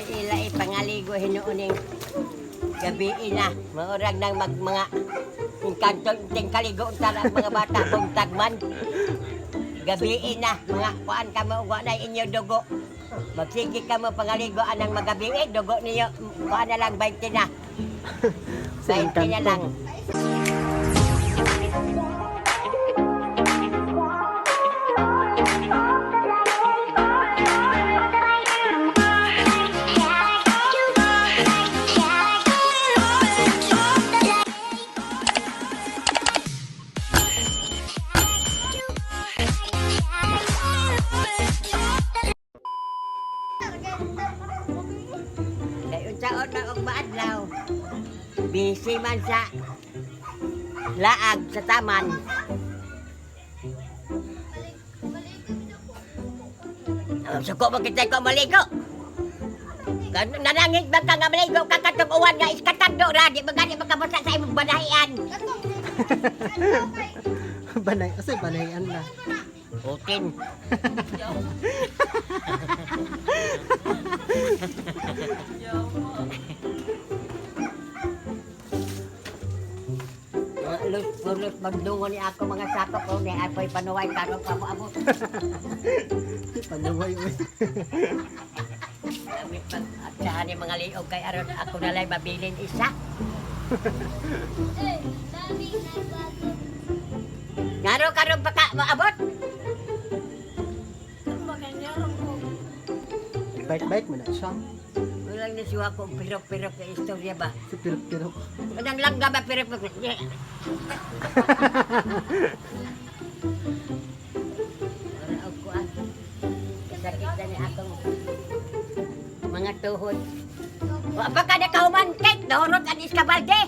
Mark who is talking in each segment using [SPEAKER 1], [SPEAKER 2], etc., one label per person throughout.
[SPEAKER 1] Mo'y ila ipangaligo hinuuning gabi na. Maurag nang mag mga engkanto ting kaligo unta ang mga bata buntag man. Gabi na mga kuan ka mo wa na inyo dugo. Magsige ka mo pangaligo anang magabi dugo niyo kuan na lang 20 na.
[SPEAKER 2] Sa
[SPEAKER 1] 20 na
[SPEAKER 2] engkanto.
[SPEAKER 1] lang. Kay unsaon man og maadlaw. Busy man sa laag sa taman. Oh, suko mo kita ko maligo. Nanangit ba ka nga maligo ka katong uwan nga iskatando ra di ba gani makabasa sa imong banahian.
[SPEAKER 2] Banay, kasi banayan na.
[SPEAKER 1] Utin. Mga lus pulos magdungon ni ako mga sako ko ni apoy panuway karon pa mo abot.
[SPEAKER 2] Panuway, uy.
[SPEAKER 1] Kami pag atsahan ni mga liog kay aron ako nalay mabilin isa. Ngaro karon pa ka moabot?
[SPEAKER 2] Bike-bike mo na siya.
[SPEAKER 1] Walang nisiwa ko pirok-pirok na istorya ba?
[SPEAKER 2] Si Pirok-Pirok.
[SPEAKER 1] Kanang langga ba pirok-pirok? Wala og kuan. Sakit na ni akong mga tuhod. Wa pa ka nakahuman kay nahurot ang iskabalde.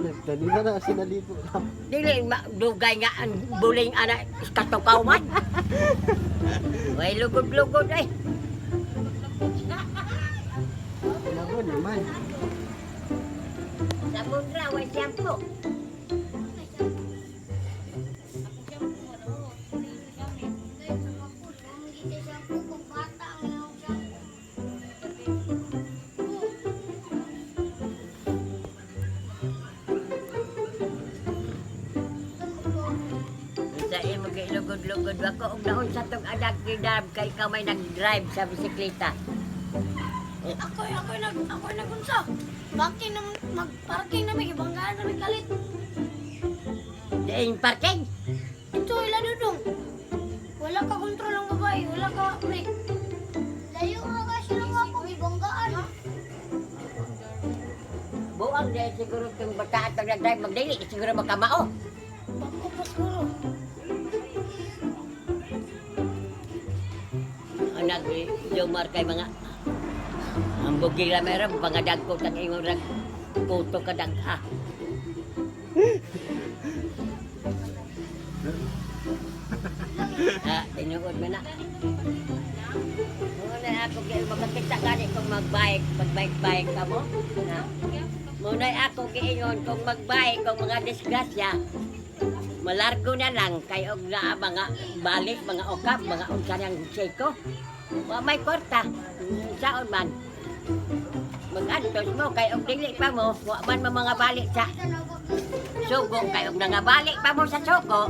[SPEAKER 2] Nagdali na na sinaligo na.
[SPEAKER 1] Dili dugay nga ang buling ana iskatukaw man. Way lugod-lugod ay.
[SPEAKER 2] Labo naman.
[SPEAKER 1] Sabon ra way shampoo. Sa imo kay lugod-lugod ako og naon sa tong anak ni Dab kay ikaw may nag-drive sa bisikleta.
[SPEAKER 3] Ako nagunsa. Parking na, mag-parking na may ibanggaan na may kalit.
[SPEAKER 1] Diing parking.
[SPEAKER 3] Ito ila dudong. Wala ka kontrol ang babae, wala ka brake.
[SPEAKER 4] Layo nga kasi lang ako, ibanggaan.
[SPEAKER 1] Buang dahil siguro itong bata at nag-drive magdili siguro makamao.
[SPEAKER 3] Bangko pa siguro.
[SPEAKER 1] Ang nag-jumar kay mga ang bugila meron pangadagko tang ingon rag kuto kadag ah. Ah, tinuod mo na. Muna ako kay makakita gani kung magbike, magbike-bike ka mo. Na. Muna ako giingon kung magbike kung mga disgrasya. Malargo na lang kay og naa mga balik, mga okap, mga unsa nang seko. Wa may kwarta. Saon man. Mag-antos mo kay og dili pa mo, wa man mo mga balik sa sugo kay og nangabalik pa mo sa sugo.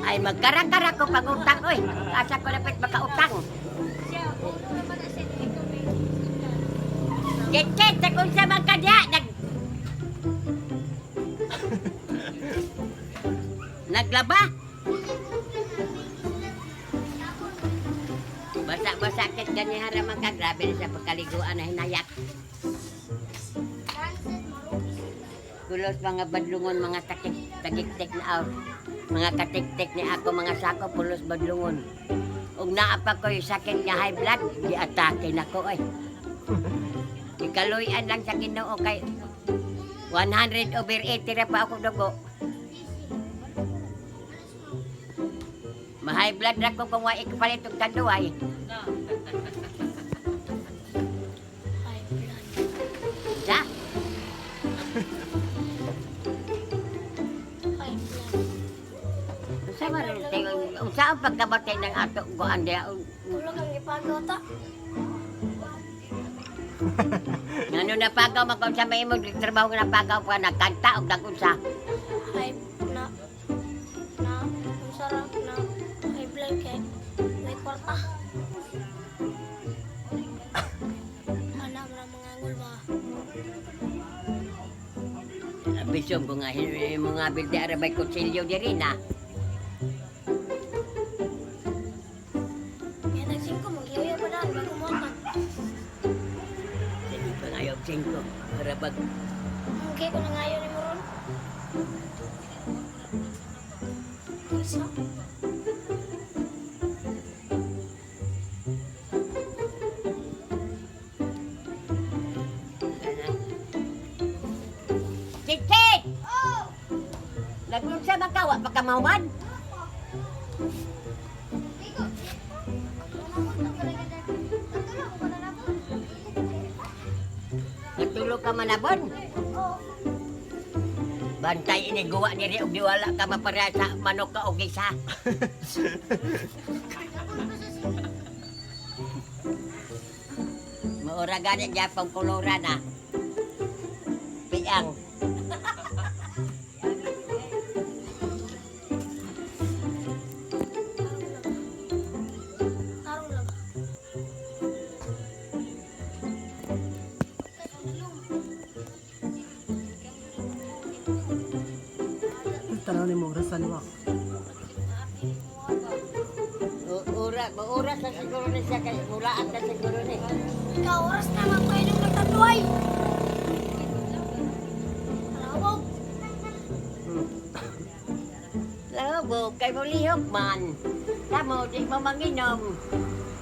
[SPEAKER 1] Ay magkarang-karang ko pangutang oy. Asa ko dapat makautang. Ketket sa kung sa man kadya nag Naglaba. Basa-basa kit ganyan haraman ka. Grabe na sa pagkaliguan na hinayak. Kulos mga badlungon, mga takik, tagiktik na out. Mga katiktik ni ako, mga sako, pulos badlungon. Ug naa pa ko'y sakit nga high blood, giatake na ko ay. Ikaluyan lang sa Ginoo kay 100 over 80 ra pa ako dugo. Ma-high blood ra ko kung wa ikapalit og tanduay.
[SPEAKER 3] High blood.
[SPEAKER 1] Sa?
[SPEAKER 3] High blood.
[SPEAKER 1] Unsa man rin tingon, unsa ang pagkabatay ng ato kuan diha?
[SPEAKER 3] Tulog ang Pagaw ta.
[SPEAKER 1] Ngano napagaw man kung sa may imong trabaho nga napagaw pa nagkanta og nagunsa.
[SPEAKER 3] Ay na na unsa ra na ay blood kay may kwarta. Ana man ang mga angol ba.
[SPEAKER 1] Bisong ko nga mga bildi arabay kutsilyo diri na.
[SPEAKER 3] Kaya nagsingko maghiyaw pa daan bago mo atag.
[SPEAKER 1] Sige pa nga yung singko. Arabag
[SPEAKER 3] Okay ko na ngayon ni Moron. Isa.
[SPEAKER 1] Chichik!
[SPEAKER 4] Oh!
[SPEAKER 1] Nagunsa man ka, wa pa ka mahuman?
[SPEAKER 4] Ligo. Natulog ko na nabon.
[SPEAKER 1] Natulog ka manabon.
[SPEAKER 4] Oh.
[SPEAKER 1] Bantay ini guwa diri og diwala ka mapareha sa manok ka og isa. Maura gani gyapon kulura na. Piang.
[SPEAKER 3] Tarong lang.
[SPEAKER 2] Tanaw ni mo orasan wa.
[SPEAKER 1] Ura, maura sa siguro ni siya kay mulaan na siguro ni.
[SPEAKER 3] Ikaw oras na magpainom ng tanduay. Alawag.
[SPEAKER 1] Labo kay mo lihok man. Kamo di mo manginom.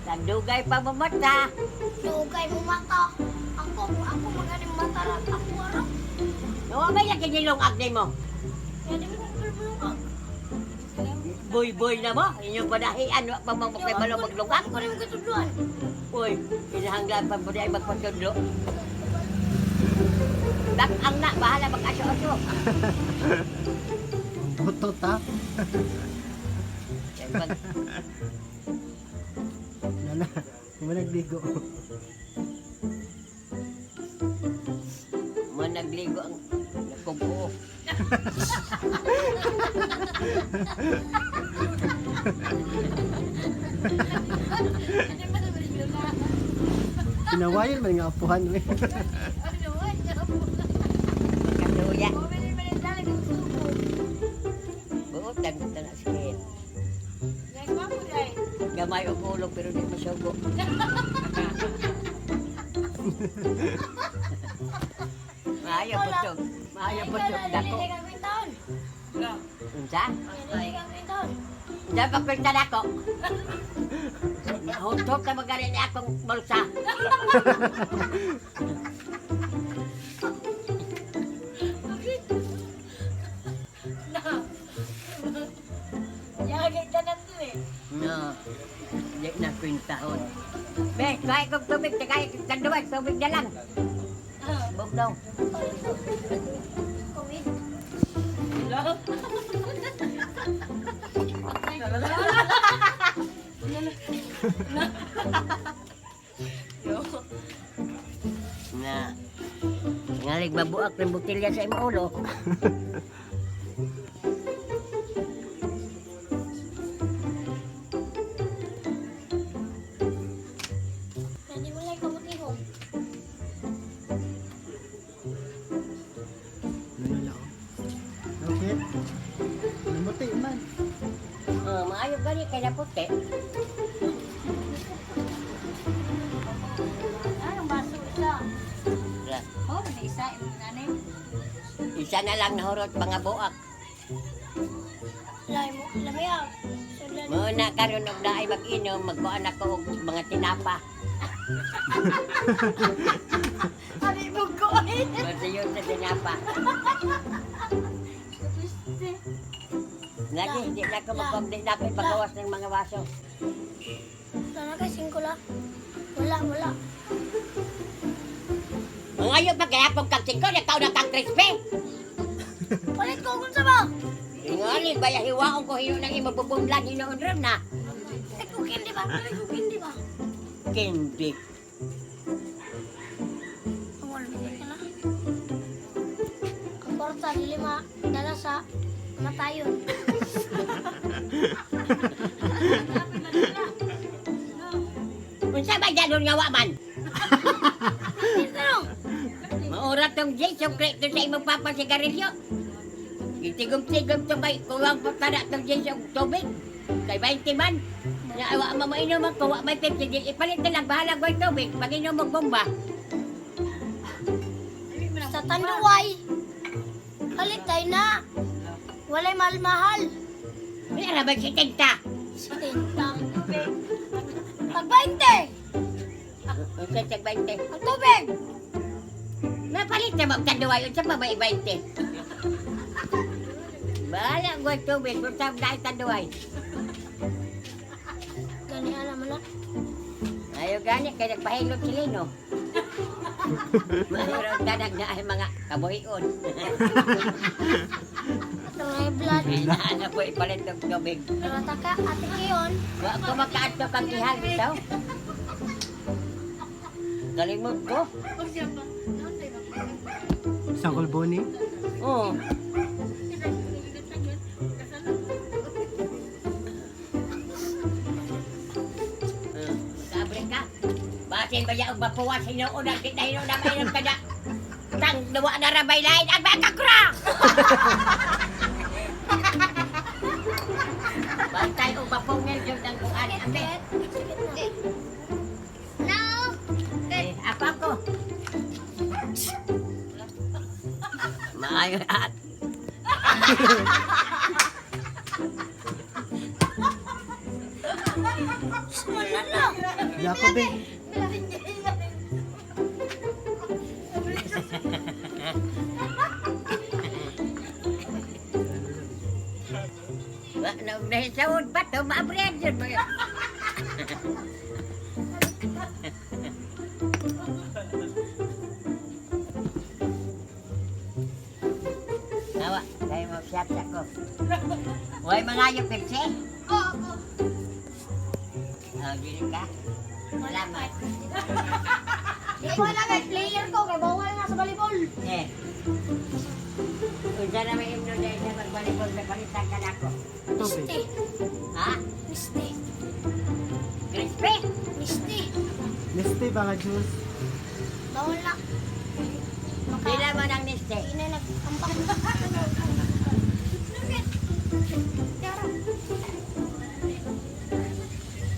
[SPEAKER 1] Tagdugay pa mo mata.
[SPEAKER 3] Dugay mo mata. Ako, ako magaling mata ra. Ako ara.
[SPEAKER 1] Wa may lagi nilong agni mo.
[SPEAKER 3] Kaya di mo bulbulungag.
[SPEAKER 1] Boy-boy na mo. Inyong panahian wa pa mo kay balo maglungag.
[SPEAKER 3] Ako rin mo katudluan.
[SPEAKER 1] Uy, kinahanglan pa mo di ay magpatudlo. Dak-ang na, bahala mag-aso-aso.
[SPEAKER 2] Buto ta.
[SPEAKER 1] Kay pag
[SPEAKER 2] Nana, mo nagligo.
[SPEAKER 1] mo nagligo ang nakubuo.
[SPEAKER 2] Pinawayan man nga apuhan we.
[SPEAKER 1] Magkaduya. Buot lang ito na sakit. Gamay og ulo pero di masugo. Maayo putog. Maayo
[SPEAKER 3] Ikaw
[SPEAKER 1] putog
[SPEAKER 3] na,
[SPEAKER 1] dako.
[SPEAKER 3] dili ka kwintaon.
[SPEAKER 1] Unsa?
[SPEAKER 3] Dili ka kwintaon.
[SPEAKER 1] Unsa pa kwenta nako? Nahutot ka magari ni akong bulsa. No. Di na kwintahon. Be, kaya kong tubig, tagay tanduay, tubig na lang. Bugnaw.
[SPEAKER 3] Kawin.
[SPEAKER 1] Na. Ngalig mabuak ng botelya sa imong ulo.
[SPEAKER 3] Hindi mo lang kamutihog.
[SPEAKER 2] Ano na oh. Okay. Namuti man.
[SPEAKER 1] Oh, maayo gani kay naputi.
[SPEAKER 5] Anong baso isa?
[SPEAKER 1] Ra.
[SPEAKER 5] Oh, na isa imong nanay.
[SPEAKER 1] Isa na lang nahurot mga buak.
[SPEAKER 3] Lay mo, lamay ah. Sudlan.
[SPEAKER 1] Muna karon og naay mag-inom, magkuan ako og mga tinapa.
[SPEAKER 5] Ano mo ko?
[SPEAKER 1] Magsiyon sa tinapa. Lagi, hindi na ako magkuan, di na ako ipagawas ng mga baso.
[SPEAKER 3] Sana kay singko la. Wala, wala.
[SPEAKER 1] Mangayo pa kaya akong kang singko, nagkaon na kang crispy.
[SPEAKER 3] Palit ko kung sa ba.
[SPEAKER 1] Ingali, baya hiwaon ko hino ng imong bubunglan, hinoon ron na.
[SPEAKER 3] Ay, kukin di ba? Ay, kukin di ba?
[SPEAKER 1] Candy.
[SPEAKER 3] Ang wala ka na. Ang kwarta dili dala sa matayon.
[SPEAKER 1] Unsa ba dyan nga wa man?
[SPEAKER 3] Tanong.
[SPEAKER 1] Maura tong Jason Cristo sa imong papa sigarilyo. Gitigom-tigom to kay kuwang pagkana tong Jason tubig. Kay 20 man. Na awa mo mainom ang kuwa may 50 di ipalit na lang bahala ko tubig pag-inom og bomba.
[SPEAKER 3] Sa Tanduay. Palit tayo na. Walay mahal-mahal.
[SPEAKER 1] May ara ba si Tenta?
[SPEAKER 3] 70. Pag 20.
[SPEAKER 1] Unsa tag 20?
[SPEAKER 3] Ang tubig.
[SPEAKER 1] Napalit na mo tanduay unsa pa ba 20? Bahala ko tubig basta dahil tanduay.
[SPEAKER 3] Gani alam mo na.
[SPEAKER 1] Ayaw gani kay nagpahilot si Lino. Mayroon tanag na ay mga kabuhion.
[SPEAKER 3] Atong high blood.
[SPEAKER 1] Inaana po ipalit ng tubig.
[SPEAKER 3] Mata ka, ate Kiyon.
[SPEAKER 1] Wa ko makaadto kang ihal bitaw. Kalimot ko.
[SPEAKER 2] Sangkol Boni.
[SPEAKER 1] Oo. Kabre ka. Basin ba ya og bapuwa sinuon ang di na hinuon na mainom ka na. Tang duwa na rabay lain ang baka kura. Bantay og bapungil jud ang kung ani ate.
[SPEAKER 3] Sakit na.
[SPEAKER 4] No.
[SPEAKER 1] Eh, ako ako. Maayo at
[SPEAKER 3] Wala na.
[SPEAKER 2] Jacob eh.
[SPEAKER 1] Wa na nahisawod pa to maabrihan jud ba. Awa, kay mo siyat ako. Hoy mga ayo Pepsi.
[SPEAKER 4] Oo.
[SPEAKER 1] Oh, dili ka. Salamat.
[SPEAKER 3] Di ko alam kay player ko kay bawal na sa volleyball.
[SPEAKER 1] Eh. Unsa na may imno dahil sa magbalibol sa palitan ka nako.
[SPEAKER 2] Tubig.
[SPEAKER 3] Misti.
[SPEAKER 1] Ha?
[SPEAKER 3] Misti.
[SPEAKER 1] Crispy?
[SPEAKER 3] Misti.
[SPEAKER 2] Neste ba nga juice?
[SPEAKER 3] Bawal na. Maka
[SPEAKER 1] Pila mo ng niste?
[SPEAKER 3] Ina nagkampak.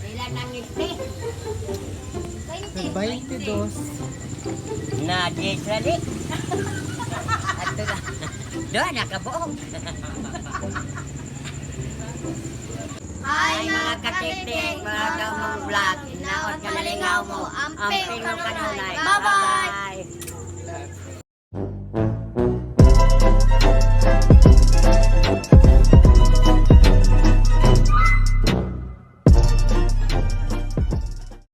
[SPEAKER 1] Pila ng niste?
[SPEAKER 4] 20.
[SPEAKER 2] 22.
[SPEAKER 1] Na, di sali. Ato na. Doon, nakabuog.
[SPEAKER 4] Hi
[SPEAKER 1] Ay, mga katiktik, mga kamong vlog. Inaot
[SPEAKER 4] Malingaw mo, amping
[SPEAKER 1] Amping
[SPEAKER 4] kanunay.
[SPEAKER 1] kanunay.
[SPEAKER 4] Bye-bye.
[SPEAKER 1] Bye-bye.